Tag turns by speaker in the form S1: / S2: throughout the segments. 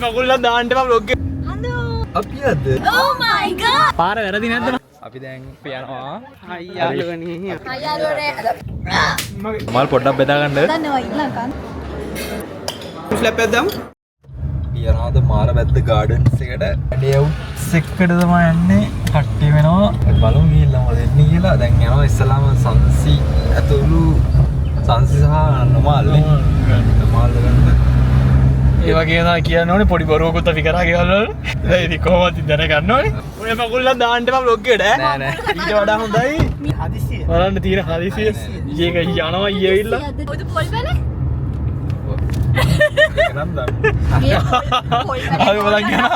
S1: මකුල්ලා දාන්න එපා බ්ලොග් එක.
S2: හලෝ.
S3: අපි අද
S2: Oh my god.
S1: පාර වැරදි නැද්ද?
S3: අපි දැන් යනවා.
S4: හයි යාළුවනේ.
S2: හයි යාළුවනේ.
S3: මල් පොඩ්ඩක් බෙදා ගන්න.
S2: දන්නවා ඊළඟ.
S4: ෆ්ලැප් එකක් දාමු.
S3: අපි යනවාද මාරබැද්ද ගාඩන්ස් එකට. ඩේ අවුට්ස් එකට තමයි යන්නේ. කට්ටිය වෙනවා. අපි බලමු ගිහිල්ලා මොකද වෙන්නේ කියලා. දැන් යනවා ඉස්සලාම සංසි ඇතුළු සංසි සහ නොමාල් නේ. නොමාල් ගන්න.
S1: ඒ වගේ තමයි කියන්න ඕනේ පොඩි බොරුවකුත් අපි කරා ගෙවල් වල. දැන් ඉතින් කොහොමද ඉතින් දැනගන්න ඕනේ. ඔය මකුල්ලා දාන්න එපා බ්ලොග් එකට ඈ.
S3: නෑ නෑ.
S1: ඊට වඩා හොඳයි
S4: හදිසිය.
S1: බලන්න තියෙන හදිසිය. ඊයේක යනවා ඊයේ ඇවිල්ලා.
S2: ඔය පොල් පැලේ?
S3: ඒක නම් දන්නේ.
S2: පොල් පැලේ.
S1: ආයෙ බලන් ගියා.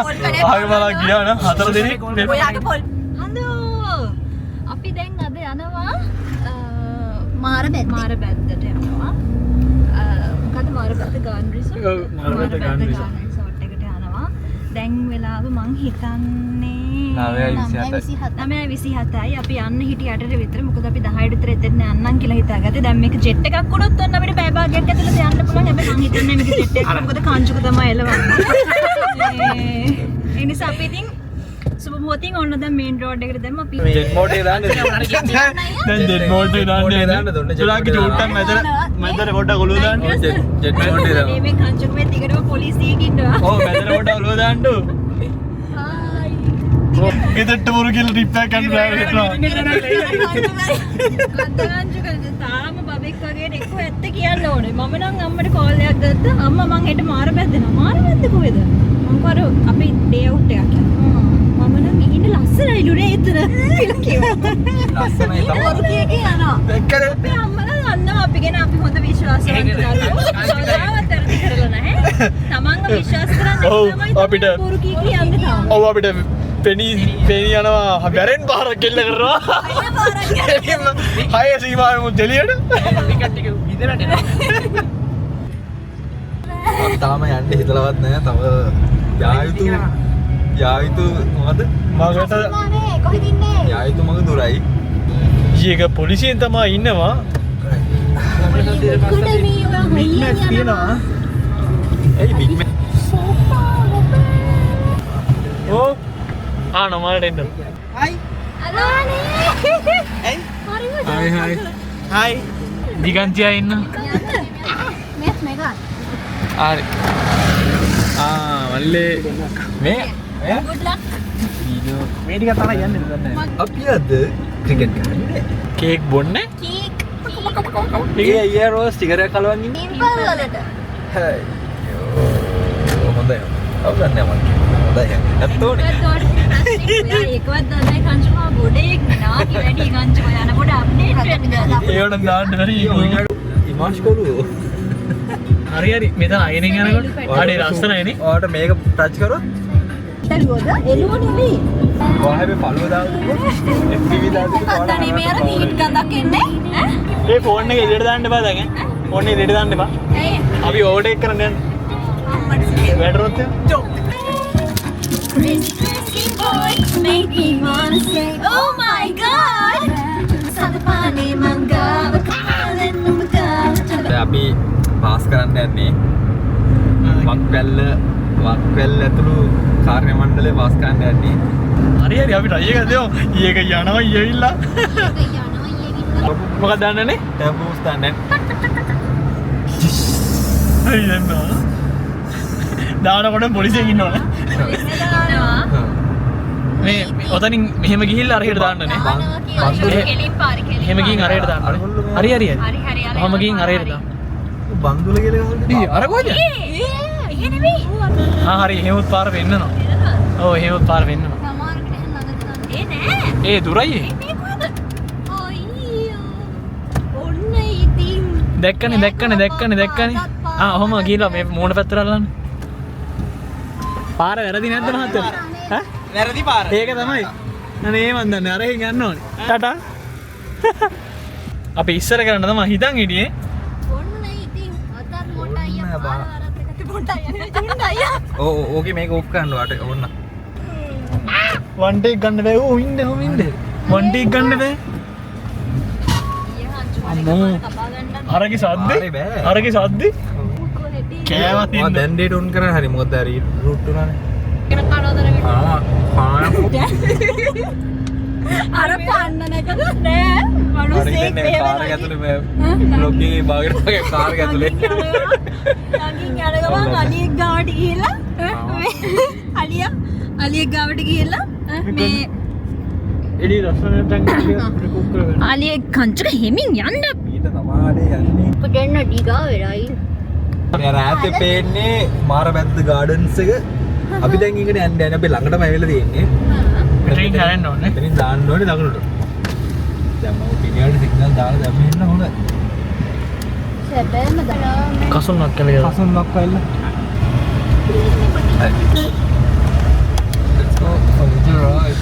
S1: ආයෙ බලන් ගියා න හතර දෙනෙක්.
S2: ඔයාගේ පොල්. හලෝ. අපි දැන් අද යනවා මාරබැද්ද. මාරබැද්දට යනවා. මොකද මාරබැද්ද ගාර්ඩන් රිසෝට්?
S1: ඔව්, මාරබැද්ද ගාර්ඩන් රිසෝට්.
S2: රිසෝට් එකට යනවා. දැන් වෙලාව මං හිතන්නේ
S3: 9:27යි.
S2: 9:27යි. අපි යන්න හිටිය 8ට විතර. මොකද අපි 10ට විතර එතෙන් යන්නම් කියලා හිතාගත්තේ. දැන් මේක ජෙට් එකක් වුණොත් ඔන්න අපිට පැය භාගයක් ඇතුළත යන්න පුළුවන්. හැබැයි මං හිතන්නේ මේක ජෙට් එකක් මොකද කාංචුක තමයි එලවන්නේ. ඒ නිසා අපි ඉතින් සුබ මොහොතින් ඔන්න දැන් මේන් රෝඩ් එකට දැම්ම අපි
S3: ජෙට් මෝඩ් එක දාන්න.
S1: දැන් ජෙට් මෝඩ් එක දාන්න
S3: මෝඩ් එක
S1: යන්නේ.
S3: දාන්න දුන්න, ජෙට්
S1: තුලාගේ
S3: මෝඩ් එක
S1: චූට්ටක් මැදට මැදට පොඩ්ඩක් ඔලුව දාන්න.
S3: ජෙට් මෝඩ් එක දාන්න.
S2: මේ කාංචුක මේ දිගටම පොලිසියක ඉන්නවා.
S1: ඔව් මැදට පොඩ්ඩක් ඔලුව දාන්න.
S2: හායි.
S1: ගෙදරට බොරු කියලා ට්‍රිප් එකක් ගන්න ප්ලෑන් කරනවා.
S2: කාංචුක තාම බබෙක් වගේ එක්ක ඇත්ත කියන්න ඕනේ. මම නම් අම්මට කෝල් එකක් ගත්තා. අම්මා මං හෙට මාර බැද්දෙනවා. මාර බැද්ද කොහෙද? මං කර අපි ඩේ අවුට් එකක් යනවා. මම නම් ඉන්න ලස්සනයිලු නේ එතන කියලා කිව්වා.
S3: ලස්සනයි තමයි.
S2: බොරු කිය කිය යනවා.
S1: දැක්කද?
S2: අපේ අම්මලා දන්නවා අපි ගැන අපි හොඳ විශ්වාසවන්ත දරුවෝ. කවදාවත් වැරදි කරලා නැහැ. තමන්ව විශ්වාස කරන්නේ
S1: ඔව්,
S2: තමයි
S1: අපිට-
S2: බොරු කිය කිය යන්නේ තාම.
S1: ඔව් අපිට පෙනී පෙනී යනවා වැරෙන් පාරක් කෙල්ල කරනවා.
S2: අය පාරක් යනවා.
S1: එළියම හය සීමාවෙ මුත් එළියට.
S3: අපි තාම යන්න හිතලවත් නෑ. තව යා යුතු යා යුතු මොකද?
S1: මගට
S2: මානේ කොහෙද ඉන්නේ?
S3: යා යුතු මග දුරයි.
S1: ඊයක පොලිසියෙන් තමයි ඉන්නවා.
S2: කුඩ මේ ඔයා හයියෙන් යනවා.
S3: ඇයි බිග් මැක්
S1: ඔව්. ආ නොමාලට එන්න.
S4: හයි.
S2: අලානේ.
S4: ඇයි?
S2: හරිම
S3: හයි හයි.
S4: හයි.
S1: දිගන්තියා ඉන්න.
S2: මේත් මේක.
S1: හරි. ආ මල්ලේ
S3: මේ මේ
S2: Good luck.
S3: Video
S4: මේ ටික තමයි යන්නේ දන්නේ.
S3: අපි අද ක්‍රිකට් ගහන්නේ.
S1: කේක් බොන්නේ.
S2: කේක්.
S3: ඒ අයියා රෝස් ස්ටිකර් එකක් කලවන් ඉන්නේ.
S2: පිම්පල් වලට.
S3: අයියෝ හොඳයි. ඔව් දන්නේ මං කියන්නේ. හොඳයි. ඇත්තෝනේ.
S2: ඔයා ඒකවත් දන්නේ නැහැ කංචුමා ගොඩේ නාකි වැඩි කංචුමා යනකොට අප්ඩේට් වෙන්න.
S1: ඒවට දාන්න බැරි.
S3: ඉමාෂ් කොළුවෝ.
S1: හරි හරි මෙතන අයිනෙන් යනකොට අඩේ ලස්සනයි නේ.
S3: ඔයාලට මේක ටච් කරොත්
S2: එළුවද? එළුව නෙමෙයි.
S3: ඔයා හැබැයි පළුව දාලා තිබ්බොත් FPV දාලා තිබ්බොත්
S2: මොකක්ද අනේ මේ අර හීට් ගඳක් එන්නේ? ඈ?
S1: ඒ ෆෝන් එක එළියට දාන්න එපා දැන් ඈ. ෆෝන් එක එළියට දාන්න එපා.
S2: ඇයි?
S1: අපි ඕවර්ටේක් කරන්න යන්න.
S2: අම්මට සිහිය.
S1: වැටරොත් එහෙම.
S2: Crazy, crazy boy, make me wanna say, oh my god. සදපානේ මං ගාව කාලෙන් නුඹ ගාව
S3: දැන් අපි පාස් කරන්න යන්නේ වක්වැල්ල වක්වැල්ල ඇතුළු කාර්ය මණ්ඩලය පාස් කරන්න යන්නේ.
S1: හරි හරි අපි ට්‍රයි එකක් දෙමු. ඊයක යනවා ඊයේ ඇවිල්ලා. මොකක්ද දාන්නනේ?
S3: ටර්බෝස් දාන්න යන්නේ.
S1: හරි දැන් දානකොට පොලිසියෙන් ඉන්නවනේ. මේ ඔතනින් මෙහෙම ගිහිල්ලා අරහෙට දාන්නනේ.
S2: කෙලින් පාර කෙලින්.
S1: එහෙම ගිහින් අරහෙට දාන්න. හරි හරි හරි.
S2: හරි හරි අර
S1: ඔහම ගිහින් අරහෙට දාන්න.
S3: බන්දුල කියලා ගහන්නේ.
S1: ඊ අර කොහෙද?
S2: ඒ එහෙ නෙමෙයි.
S1: ආ හරි එහෙමත් පාර පෙන්නනවා. ඔව් එහෙමත් පාර පෙන්නනවා.
S2: සමහරකට එහෙම ළඟද දාන්න. ඒ නෑ.
S1: ඒ දුරයි ඒ.
S2: මේ කොහෙද? අයියෝ. ඔන්න ඉතින්
S1: දැක්කනේ දැක්කනේ දැක්කනේ දැක්කනේ. ආ ඔහම ගිහිල්ලා මේ මූණ පැත්තට අල්ලන්න. පාර වැරදි නැද්ද මහත්තයා? ඈ?
S4: වැරදි පාර.
S1: ඒක තමයි. අනේ මන් දන්නේ අරහෙන් යන්න ඕනේ. ටටා. අපි ඉස්සර කරන්න තමයි හිතන් හිටියේ.
S2: ඔන්න ඉතින් අතත් මොට අයියා
S3: ඔන්න
S2: පාර
S3: බා.
S2: වරද්ද ගත්තේ පොට අයියා නෙවෙයි චුණ්ඩ අයියා.
S3: ඔව් ඔව් ඕකේ මේක ඔෆ් කරන්න ඔයාට ඕන.
S1: වන් ටේක් ගන්න බෑ. ඕ ඉන්න ඔහම ඉන්න. වන් ටේක් ගන්න බෑ.
S2: ඊයේ හංචු
S1: අම්මෝ.
S2: කපා ගන්නත්
S1: අරගේ සද්දේ
S3: ආරේ බෑ.
S1: අරගේ සද්දේ
S2: කොහෙද?
S1: කෑවත්
S3: මම දැන් ඩේට් ඔන් කරා හරි මොකද හරි රූට් උනානේ.
S2: කෙන කනවද
S3: ආ ආ
S2: අර පන්නන එකද නෑ මනුස්සයෙක්
S3: හරි කාර් එක ඇතුලේ මේ බ්ලොග් එකේ බාගෙන වගේ කාර් එක ඇතුලේ
S2: ළඟින් යන ගමන් අලියෙක් ගාවට ගිහිල්ලා අලියා අලියෙක් ගාවට ගිහිල්ලා මේ
S1: එඩි ලස්සන ටැංක් එක රෙකෝඩ් කරගන්න.
S2: අලියෙක් කංචක හෙමින් යන්න
S3: ඊට තමාඩේ යන්නේ.
S2: පොඩන්න ඩිගා වෙලයි.
S3: මේ අර ඈතේ පේන්නේ මාරබැද්ද ගාඩන්ස් එක. අපි දැන් ඒකට යන්න යන්නේ අපි ළඟටම ඇවිල්ලා තියෙන්නේ.
S1: මෙතනින් හැරෙන්න ඕනේ.
S3: මෙතනින් දාන්න ඕනේ දකුණට. දැන් මම පිටියට සිග්නල් දාලා දැම්ම එන්න හොඳයි.
S2: සැබෑම දලා
S1: කසුන් ලක් කියලා.
S3: කසුන් ලක් වෙලා. Let's go for the ride.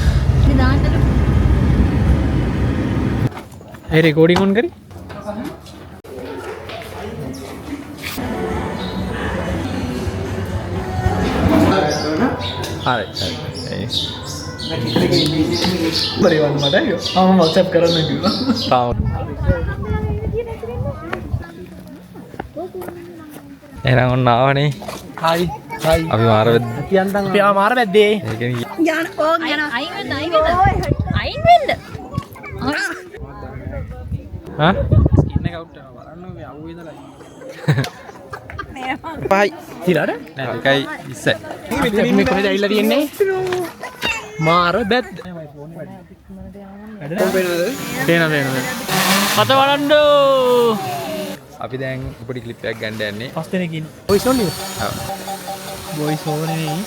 S2: දාන්නලු.
S1: ඒ රෙකෝඩින් ඔන් කරේ?
S3: හරි හරි.
S1: පරිවන් මට අයියෝ. මම WhatsApp කරන්න කිව්වා.
S3: තාම එහෙනම් ඔන්න ආවනේ.
S4: හයි හයි.
S3: අපි මාරබැද්ද
S4: අපි ආ මාරබැද්දේ.
S3: ඒ කියන්නේ
S2: යන ඕන් යන අයින් වෙන්න අයින් වෙන්න අයින් වෙන්න.
S3: හා
S4: ස්කින් එක අවුට් වෙනවා බලන්න මේ අවුවේ ඉඳලා. පහයි.
S1: තිරාට?
S3: නෑ 2:20.
S1: මේ කොහෙද ඇවිල්ලා තියෙන්නේ? මාරබැද්ද. පේන පේන. අත බලන්න.
S3: අපි දැන් පොඩි ක්ලිප් එකක් ගන්න යන්නේ.
S1: පස් දෙනෙක් ඉන්න. බොයිස් ඕනේ.
S3: ඔව්.
S1: බොයිස් ඕනේ නේ.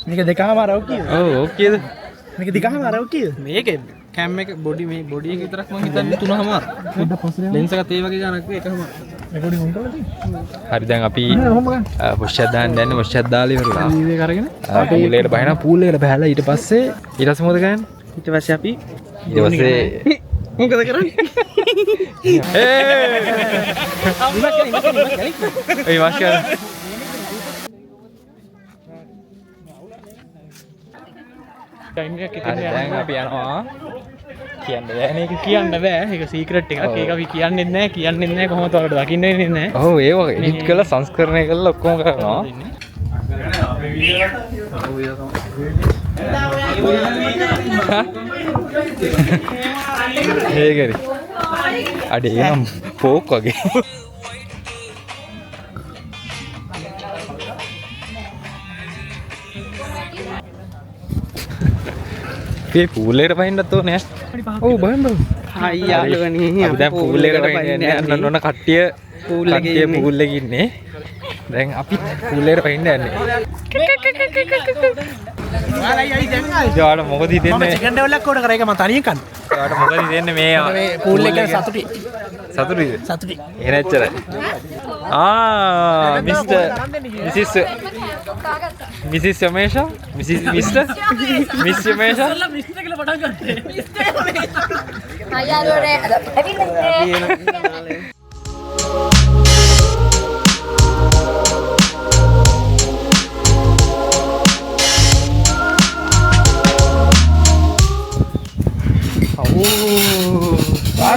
S4: මේක දෙකමාර ඔකේද?
S3: ඔව් ඕකේද?
S4: මේක දෙකමාර ඔකේද?
S5: මේකේ කැම් එක බොඩි මේ බොඩි එක විතරක් මං හිතන්නේ 3.5. ලෙන්ස් එකත් ඒ වගේ ගානක් වෙයි 1.5.
S1: රෙකෝඩින් ඔන් කරලා තියෙන්නේ.
S3: හරි දැන් අපි පොෂ් එකක් දාන්න යන්නේ. පොෂ් එකක් දාලා ඉවරලා.
S1: වීඩියෝ එක අරගෙන
S3: පූල් එකට බහිනවා. පූල් එකට බහලා ඊට පස්සේ මොකද කරන්නේ?
S4: ඊට පස්සේ අපි
S3: ඊට පස්සේ
S4: මොකද කරන්නේ?
S3: ඒ ඒ වාෂ් කරන්න.
S1: ටයිම් එකක්
S3: හරි දැන් අපි යනවා. කියන්න බෑ නේද?
S1: කියන්න බෑ. ඒක සීක්‍රට් එකක්. ඒක අපි කියන්නෙත් නෑ, කියන්නෙත් නෑ කොහොමද ඔයාලට දකින්න වෙන්නේ නෑ.
S3: ඔව් ඒ වගේ එඩිට් කරලා සංස්කරණය කරලා ඔක්කොම කරනවා. ඒකරි. අඩේ ඒ නම් පෝක් වගේ. මේ පූල් එකට බහින්නත් ඕනේ ඈ. ඔව් බහින්න බං.
S4: හයි යාළුවනේ
S3: අපි දැන් පූල් එකට බහින්න යන්නේ. අන්න ඔන්න කට්ටිය
S4: පූල් එකේ
S3: කට්ටිය
S4: ඉන්නේ.
S3: පූල් එකේ ඉන්නේ. දැන් අපි පූල් එකට බහින්න යන්නේ. ඔයාලට මොකද
S4: මම
S3: හිතෙන්නේ?
S4: චිකන් ඩෙවල් එකක් ඕඩර් කරා ඒක මම තනියෙන් කන්න.
S3: ඔයාලට මොකද හිතෙන්නේ මේ
S4: මේ පූල් එකේ සතුටි.
S3: සතුටුයිද?
S4: සතුටි.
S3: එහෙනම් එච්චරයි. ආ mister Mrs Mrs Yamesha Mrs mister miss Yamesha
S1: mister කියලා පටන් ගත්තේ.
S2: හයි යාළුවනේ අද ඇවිල්ලා.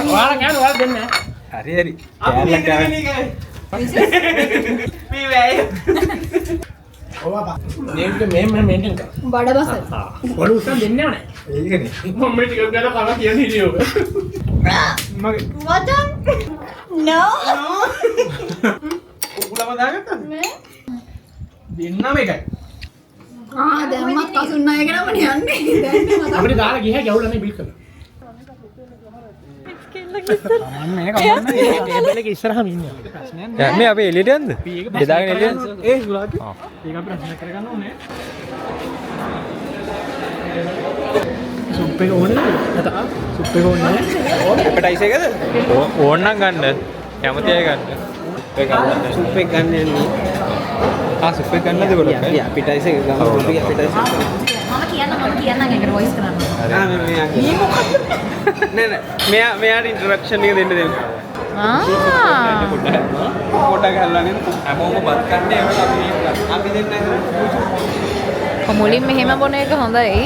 S4: ඔයාලා කෑන ඔයාලා දෙන්නේ නෑ.
S3: හරි හරි කෑල්ලක් ගන්න.
S4: මේ වැය. මේ මේ මේ මේන්ටේන් කර.
S2: බඩ බස.
S4: බඩ උස්සන් දෙන්නේ නෑ.
S3: ඒකනේ.
S1: මම මේ ටිකක් ගාලා කනවා කියන හිටියෝ.
S4: මගේ
S2: මචං. No.
S4: කුකුලම දාගත්තද?
S1: දෙන්නම එකයි.
S2: ආ දැන් මත් කසුන් නායක නමනේ යන්නේ. දැන් මතක්.
S4: අපිට දාලා ගියා ගැහුලා නේ බිල් කරලා. කමන්නේ කමන්නේ ටේබල් එකේ ඉස්සරහම ඉන්නේ.
S1: ප්‍රශ්නයක්
S3: දැන් මේ අපි එළියට යන්නද? බෙදාගෙන එළියට යන්න.
S1: ඒ සුලාකි. ඒක අපි ප්‍රශ්න කරගන්න ඕනේ. සුප් එක ඕනේ නේද? නැත සුප් එක ඕනේ නෑ.
S4: ඇපටයිසර් එකද?
S3: ඕන නම් ගන්න. කැමති අය ගන්න. සුප් එක ගන්න.
S4: සුප් එක ගන්න යන්නේ.
S3: ආ සුප් එක ගන්නද ගොඩක් අය?
S4: අපි ඇපටයිසර් එක ගමු. අපි ඇපටයිසර්.
S2: මම කියන්න මම කියන්නම් ඒකට වොයිස් කරන්න.
S4: ආ මේ මෙයා. මේ මොකද්ද? නෑ නෑ මෙයා මෙයාට ඉන්ට්‍රොඩක්ෂන් එක දෙන්න දෙන්න.
S2: ආ
S4: පොඩක් අල්ලලා නේද?
S3: හැමෝම බත් කන්නේ එහෙම අපි මේක ගන්න.
S4: අපි දෙන්න නේද?
S2: මුලින්ම එහෙම බොන එක හොඳයි.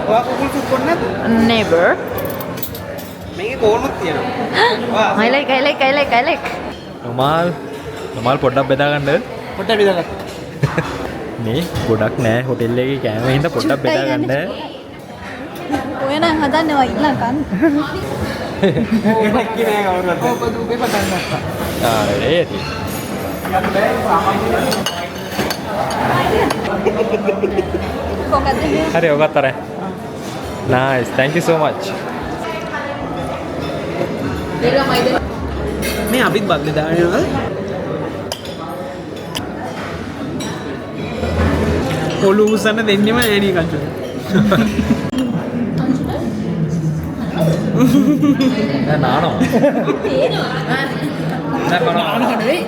S4: ඔයා කුකුල් සුප් බොන්නේ නැද්ද?
S2: Never.
S4: මේකේ කෝනුත් තියෙනවා.
S6: I like I like I like I like.
S3: නොමාල් නොමාල් පොඩ්ඩක් බෙදා ගන්න.
S1: පොඩ්ඩක් බෙදා ගන්න.
S3: මේ ගොඩක් නෑ හොටෙල් එකේ කෑම හින්දා පොඩ්ඩක් බෙදා ගන්න.
S2: ඔය නම් හදන්නේ ඔය ඊළඟ කන්න.
S4: ඔය නෑ කවුරුවත්. ඔබ දුබේ පටන් ගත්තා.
S3: ආ ඒ ඇති.
S2: කොකද්ද මේ?
S3: හරි ඔකත් අරන්. Nice, thank you so much.
S4: මේ අපිත් බද්ද දාගෙන යනවද? ඔලු උස්සන්න දෙන්නෙම නෑ නේ කංචුට.
S3: නෑ නානවා. නෑ කනවා.
S1: නෙවෙයි.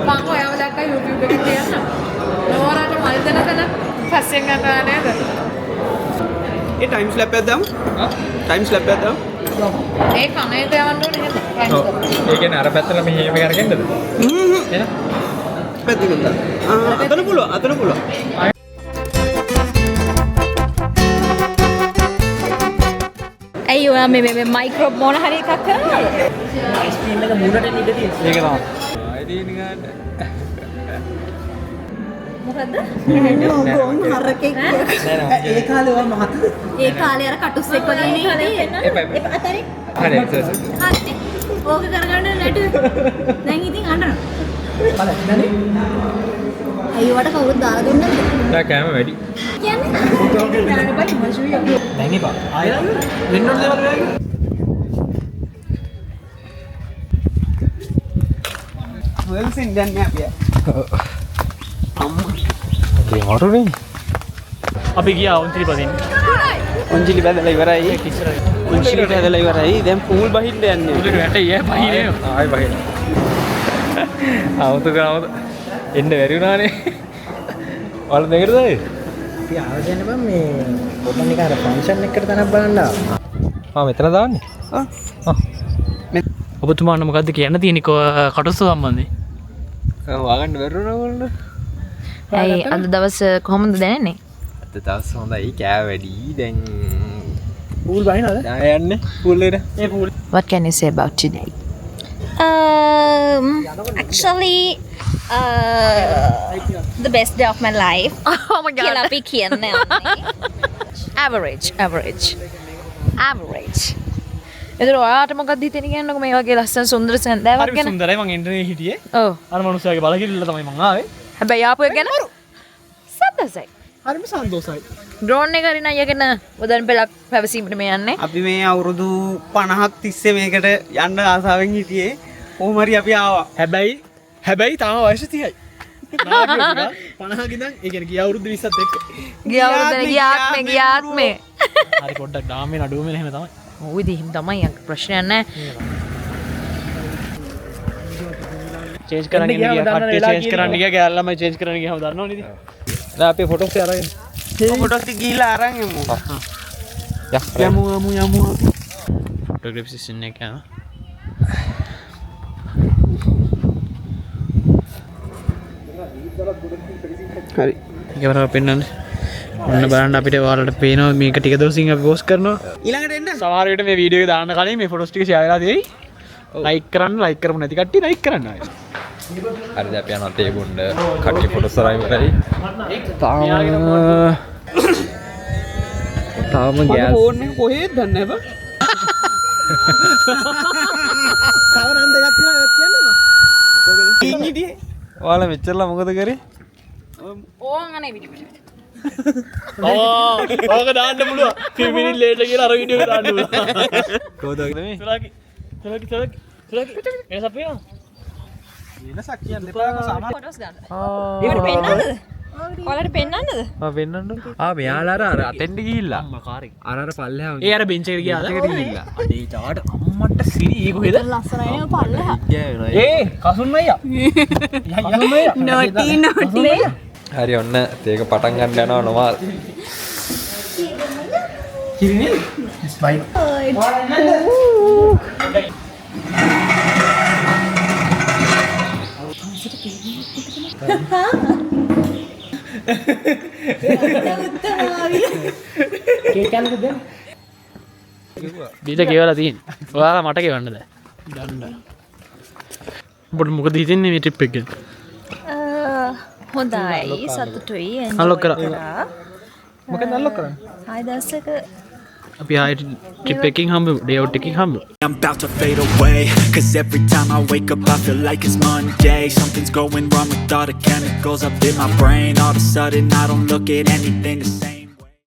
S6: මං ඔයාව දැක්කා YouTube එකේ කියන්න. නෝරාට මල් දෙන තැන පස්සෙන් යනවා නේද?
S4: ඒ ටයිම් ස්ලැප් එකක් දාමු. ටයිම් ස්ලැප් එකක් දාමු.
S6: ඒ කණේට යවන්න ඕනේ එහෙම.
S3: ඔව්. ඒ කියන්නේ අර පැත්තට මෙහෙම කරගෙනද? එහෙනම්
S4: පැත්තකින් දාන්න. ආ අතන පුළුවන් අතන පුළුවන්.
S2: ඇයි ඔයා මේ මේ මයික්‍රෝ මොන හරි එකක් කරනවද?
S1: අයිස්ක්‍රීම් එක මූණට එන්න ඉඩ තියෙනවා.
S3: ඒක තමයි. ආයෙ තියෙන ගන්න.
S2: මොකද්ද?
S7: ගොන් හරකෙක්.
S3: නෑ
S7: ඒ කාලේ ඔයා මහතද?
S2: ඒ කාලේ අර කටුස්සෙක් වගේ නේ හිටියේ.
S3: එපා, එපා.
S2: අතරේ.
S3: හරි සර් සර්.
S2: හරි. ඕක කරගන්න නැටු. දැන් ඉතින් අඬනවා.
S1: බලන්න නනේ.
S2: ඇයි ඔයාට කවුරුත් දාලා දුන්නද?
S3: නෑ කෑම වැඩි.
S2: කියන්නේ?
S1: දැන් එපා. ආයෙ වෙන්න ඕන දේවල් වෙලා.
S4: වෙල්සින් දැන් නෑ අපි. අම්මා.
S3: ඒ මරුනේ.
S1: අපි ගියා ඔන්චිලි පදින්න.
S4: ඔන්ජිලි බැදලා ඉවරයි. ඔන්ජිලි බැදලා ඉවරයි. දැන් පූල් බහින්න යන්නේ.
S1: උඩට වැටේ ඈ බහිනේ.
S3: ආයෙ බහින්න. ආවතු කරාවද එන්න බැරි වුණානේ. ඔයාලා දෙකටද ආවේ?
S5: අපි ආව කියන්නේ බං මේ පොඩ්ඩක් නිකන් අර ෆන්ක්ෂන් එකකට තැනක් බලන්න ආවා.
S3: ආ මෙතන දාන්නේ.
S4: ආ.
S1: ඔබතුමාට මොකද්ද කියන්න තියෙන්නේ කටුස්ස සම්බන්ධයෙන්?
S3: හොයාගන්න බැරි වුණා ඔයගොල්ලෝ.
S6: ඇයි අද දවස කොහොමද දැනෙන්නේ?
S3: අද දවස් හොඳයි කෑ වැඩි. දැන්
S1: පූල් බහිනවද?
S3: ආයෙ යන්නේ පූල් එකට.
S1: ඒ pool.
S6: What can you say about today?
S2: Actually the best day of my life.
S6: Oh my god.
S2: කියලා අපි කියන්න යන්නේ.
S6: Average, average. Average. එතකොට ඔයාට මොකක්ද හිතෙන්නේ කියන්නකෝ මේ වගේ ලස්සන සුන්දර සැන්දෑවක්
S1: හරි
S6: ගැන?
S1: සුන්දරයි මං එන්නේ හිටියේ.
S6: ඔව්.
S1: අර මනුස්සයාගේ බලකිරිල්ල තමයි මං ආවේ.
S6: හැබැයි ආපු එක ගැන සද්දසයි.
S1: හරිම සන්තෝසයි.
S6: ඩ්‍රෝන් එක හරි නයියගෙන වදන් පෙළක් පැවසීමට මේ යන්නේ.
S4: අපි මේ අවුරුදු 50ක් තිස්සේ මේකට යන්න ආසාවෙන් හිටියේ. කොහොම හරි අපි ආවා.
S1: හැබැයි තාම වයස 30යි. 50 ඉඳන් ඒ කියන්නේ ගිය අවුරුද්ද 20ත් එක්ක.
S6: ගිය අවුරුද්දේ ගිය ආත්මේ ගිය ආත්මේ.
S1: හරි පොඩ්ඩක් ඩාම් වෙන අඩුවම වෙන එහෙම තමයි.
S6: ඔව් ඉතින් එහෙම තමයි අංක ප්‍රශ්නයක් නෑ.
S1: චේන්ජ් කරන්න ගියා කට්ටිය චේන්ජ් කරන්න ගියා ගෑල් ළමයි චේන්ජ් කරන්න ගියාම දන්නවනේ ඉතින්.
S3: නෑ අපි ෆොටෝස් ටික අරගෙන.
S4: ෆොටෝස් ටික ගිහිල්ලා අරන් එමු.
S3: යා
S4: යමු යමු යමු.
S1: ෆොටෝග්‍රැෆි සෙෂන් එක යනවා.
S4: හරි.
S1: කැමරාව පෙන්නන්න. ඔන්න බලන්න අපිට ඔයාලට පේනවා මේක ටික දවසින් අපි පෝස්ට් කරනවා.
S4: ඊළඟට එන්න.
S1: සමහර විට මේ වීඩියෝ එක දාන්න කලින් මේ ෆොටෝස් ටික ෂෙයා වෙලා තියෙයි. ලයික් කරන්න, ලයික් කරමු නැති කට්ටිය ලයික් කරන්න ආයෙ.
S3: හරිද අපි යනවා තේ බොන්න. කට්ටිය ෆොටෝස් අරන් ඉවරයි. තාම
S4: මගේ
S3: ගෑස්
S4: ෆෝන් එක කොහෙද දන්නේ නැහැ බං.
S7: තව නම් දෙකක් තියෙනවා ඒවත් කියන්නද මං?
S4: කොහෙද? ඉන් හිටියේ.
S3: ඔයාලා මෙච්චරලා මොකද කරේ?
S6: ඕන් අනේ පිට පිට.
S1: ඕක දාන්න පුළුවන්. 2 minutes later කියලා අර වීඩියෝ එක දාන්න පුළුවන්.
S3: කොහොමද මේ?
S1: සුරාකි සුරාකි සුරාකි සුරාකි වෙනසක් පේනවද?
S7: වෙනසක් කියන්න එපා සාමාන්‍ය
S2: ෆොටෝස් ගන්න. ඒවට පෙන්නන්නද? ඔයාලට පෙන්නන්නද?
S3: ආ පෙන්නන්න. ආ මෙයාලා අර අර අතෙන්ට ගිහිල්ලා.
S1: අම්මා කාර් එක.
S3: අර අර පල්ලෙහා
S1: ඒ අර බෙන්ච් එකට ගියාද?
S3: බෙන්ච් එකට ගිහිල්ලා.
S1: අඩේ චාට අම්මට සිරි ඒ කොහෙද?
S2: ලස්සනයි නේ පල්ලෙහා.
S3: ගෑවෙනවා.
S1: ඒ කසුන් අයියා. කසුන් අයියා.
S2: නොටි නොටි.
S3: හරි ඔන්න තේක පටන් ගන්න යනවා නොමාල්.
S1: කිරි නේද?
S7: බයි.
S1: කේක් කෑල්ලකුත් දෙන්න. බිල ගෙවලා තියෙන්නේ. ඔයාලා මට ගෙවන්න දැන්. දන්න. ඔබට මොකද හිතෙන්නේ මේ ට්‍රිප් එක ගැන?
S6: හොඳයි, සතුටුයි,
S1: අන්ලොක්
S6: එන්ජොයි
S1: කරා.
S6: කරා.
S5: මොකෙන්ද අන්ලොක් කරන්නේ?
S6: ආයෙ දවසක
S1: අපි ආයෙ ට්‍රිප් එකකින් හම්බෙමු. ඩේ අවුට් එකකින් හම්බෙමු.
S8: I'm about to fade away. Cause every time I wake up I feel like it's Monday. Something's going wrong with all the chemicals up in my brain. All of a sudden I don't look at anything the same.